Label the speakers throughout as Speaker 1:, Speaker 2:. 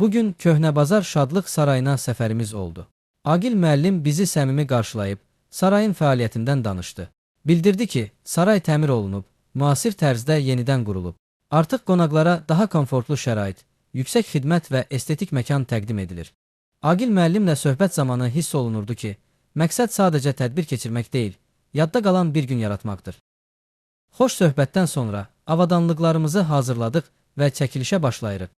Speaker 1: Bugün Köhnəbazar Şadlıq Sarayına səfərimiz oldu. Aqil müəllim bizi səmimi qarşılayıb, sarayın fəaliyyətindən danışdı. Bildirdi ki, saray təmir olunub, müasir tərzdə yenidən qurulub. Artıq qonaqlara daha komfortlu şərait, yüksək xidmət və estetik məkan təqdim edilir. Aqil müəllimlə söhbət zamanı hiss olunurdu ki, məqsəd sadəcə tədbir keçirmək deyil, yadda qalan bir gün yaratmaqdır. Xoş söhbətdən sonra avadanlıqlarımızı hazırladıq və çəkilişə başlayırıq.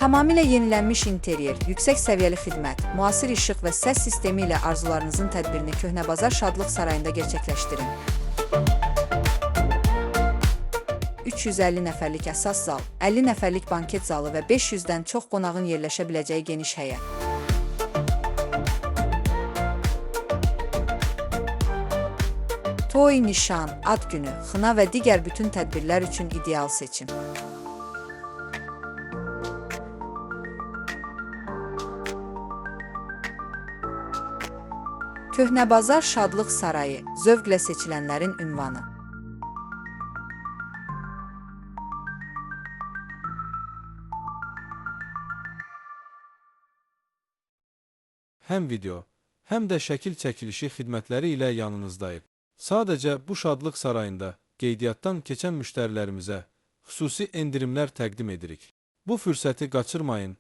Speaker 2: Tamamilə yenilənmiş interyer, yüksək səviyyəli xidmət, müasir işıq və səs sistemi ilə arzularınızın tədbirini Köhnəbazar Şadlıq Sarayında gerçəkləşdirin. 350 nəfərlik əsas zal, 50 nəfərlik banket zalı və 500-dən çox qonağın yerləşə biləcəyi geniş həyət. Toy, nişan, ad günü, xına və digər bütün tədbirlər üçün ideal seçim. Köhnəbazar Şadlıq Sarayı, zövqlə seçilənlərin ünvanı.
Speaker 3: Həm video, həm də şəkil çəkilişi xidmətləri ilə yanınızdayıq. Sadəcə bu Şadlıq Sarayında qeydiyyatdan keçən müştərilərimizə xüsusi endirimlər təqdim edirik. Bu fürsəti qaçırmayın.